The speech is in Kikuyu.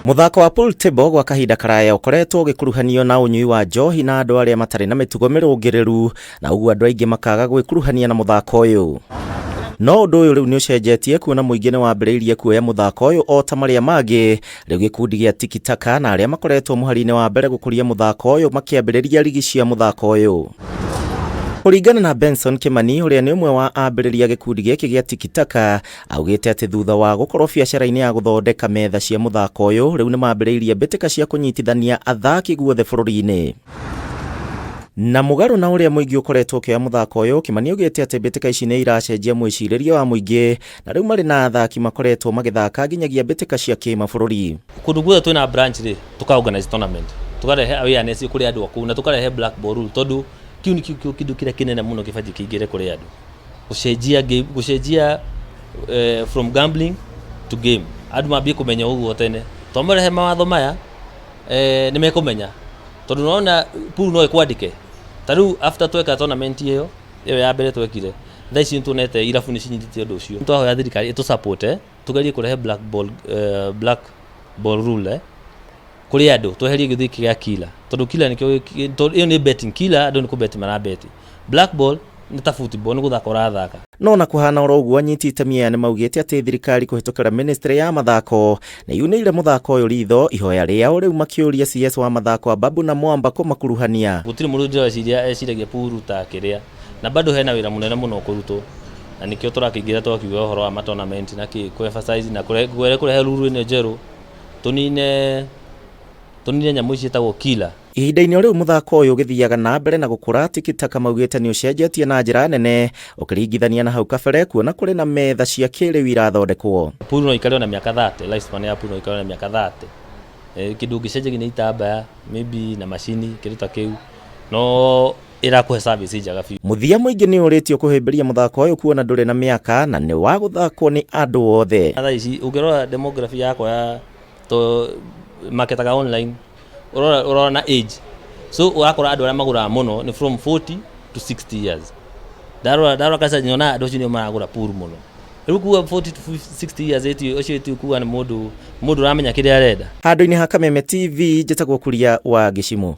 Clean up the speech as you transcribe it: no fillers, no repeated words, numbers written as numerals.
Mũthako wa pool table gwa kahinda karaya ũkoretwo ũgĩkuruhanio na ũnyui wa njohi na andũ arĩa matarĩ na mĩtugo mĩrũngĩrĩru, na ũguo andũ aingĩ makaga gwĩkuruhania na mũthako ũyũ. No ũndũ ũyũ rĩu nĩ ũcenjetie kuona mũingĩ nĩ wambĩrĩirie kuoya mũthako ũyũ o ta marĩa mangĩ. Rĩu gĩkundi gĩa Tiki Taka na arĩa makoretwo mũhari-inĩ wa mbere gũkũria mũthako ũyũ makĩambĩrĩria rigi cia mũthako ũyũ. Kũringana na Benson Kimani ũrĩa nĩ ũmwe wa ambĩrĩria gĩkundi gĩkĩ gĩa Tiki Taka, augĩte atĩ thutha wa gũkorwo biacara-inĩ ya gũthondeka metha cia mũthako ũyũ, rĩu nĩ mambĩrĩirie mbĩtĩka cia kũnyitithania athaki guothe bũrũri-inĩ. Na mũgarũ na ũrĩa mũingĩ ũkoretwo ũkĩoya mũthako ũyũ, Kimani augĩte atĩ mbĩtĩka ici nĩ iracenjia mwĩcirĩrie wa mũingĩ na rĩu marĩ na athaki makoretwo magĩthaka nginyagia mbĩtĩka cia kĩmabũrũri. Kũndũ guothe twĩna branch rĩ, tũka organize tournament, tũkarehe awareness kũrĩ andũ a kũu na tũkarehe black ball rule, tondũ kĩu nĩkĩo kĩndũ kĩrĩa kĩnene mũno kĩbatiĩ kĩingĩre kũrĩ andũ. Gũcenjia game, gũcenjia from gambling to game. Andũ mambie kũmenya ũguo tene. Twamarehe mawatho maya, nĩ mekũmenya. Tondũ nĩwona pool no ĩkwandĩke. Ta rĩu after tweka tournament ĩyo, ĩyo ya mbere twekire, thaa ici nĩtuonete irabu nĩ cinyitĩte ũndũ ũcio. Twahoya thirikari ĩtũ support tũgerie kũrehe black ball, black ball rule kũrĩ andũ, tweherie gĩthii gĩkĩ gĩa killer. Tondũ killer nĩkĩo, ĩyo nĩ betting, killer andũ nĩ kũbet marabeti. Black ball nĩ ta football, nĩ gũthaka ũrathaka. No na kũhana oro ũguo, anyiti itemi aya nĩ maugĩte atĩ thirikari kũhĩtũkĩra ministry ya mathako nĩ yunĩire mũthako ũyũ ritho, ihoya rĩao rĩu makĩũria CS wa mathako Ababu na Mwamba kũmakuruhania. Gũtirĩ mũndũ ndĩreciria eciragia pool ta kĩrĩa, na bado hena wĩra mũnene mũno kũrutwo, na nĩkĩo tũrakĩingĩra twakiuga ũhoro wa ma tournament na kĩ kũ emphasize na kũrehe rule ĩno njerũ, tũnine tũnine nyamũ ici ciĩtagwo killer. Ihinda-inĩ o rĩu mũthako ũyũ ũgĩthiaga na mbere na gũkũra, Tiki Taka maugĩte nĩ ũcenjetie na njĩra nene ũkĩringithania na hau kabere, kuona kũrĩ na metha cia kĩrĩu irathondekwo. Pool no ikare ona mĩaka 30, lifespan ya pool no ikare ona mĩaka 30. Kĩndũ ũngĩcenjagia nĩ itambaya maybe na macini, kĩndũ ta kĩu, no ĩrakũhe service njega biũ. Mũthia mũingĩ nĩ ũrĩtio kũhĩmbĩria mũthako ũyũ kuona ndũrĩ na mĩaka na nĩ wa gũthakwo nĩ andũ othe. Thaa ici ũngĩrora demography yakwa ya to marketaga online, ũrora ũrora na age, so ũrakora andũ arĩa magũraga mũno nĩ from 40 to 60 years. Ndarora ndarora kaca nyona andũ acio nĩo maragũra pool mũno. Rĩu kuga 40 to 60 years ĩti ũcio ĩti kuga nĩ mũndũ mũndũ ũramenya kĩrĩa arenda. Handũ-inĩ ha Kameme TV, njĩtagwo Kuria wa Gĩcimũ.